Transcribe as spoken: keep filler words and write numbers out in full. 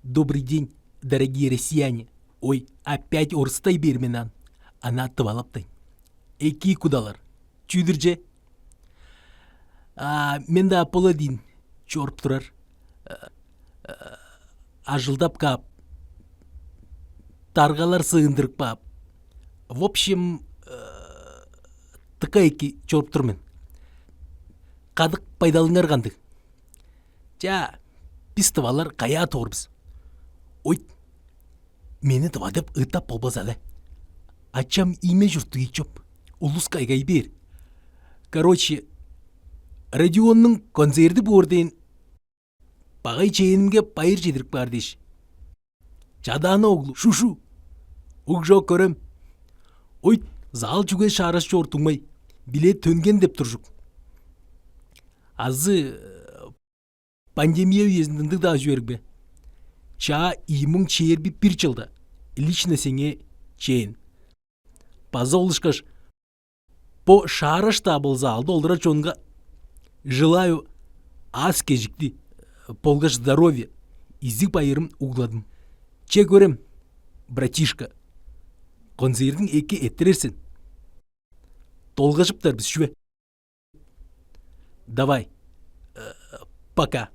«Добрый день, дорогие россияне». Ой, опять орустай бермен ан. Ана тывалаптайн. Эки кудалар. Чүдүр че? А мен-даа пола диин чоруп турар. Ажылдап каап, даргалар сыындырып каап. В общем, тыка эки чоруп тур мен. Кадык байдалыңар кандыг? Ча, бис тывалар каяа тоор бис? Ойт, мени тыва деп ыыттап болбас але. Ачам ийме чурттуг ийик чоп. Улус кайгай бээр. Короче, Родионнуң концерти боор дээн багай чээнимге байыр чедирип каар дээш. Чадаана оглу, шушу. Уг чок көрем. Ойт, зал чүге шаараш чоор дуңмай. Билет төнген деп туржук. Азы пандемия үезинде ындыг-даа чүве эриг бе? Чаа ийи муң чээрби бир чылда лично сеңээ чээн. База ол ышкаш бо шаараш-даа болза алды олурар чонга желаю аас кежикти болгаш здоровье, изиг байырым угладым. Че көрем, братишка, концертиң эки эттирер сен. Долгажыптар бис чүве? Давай, пока.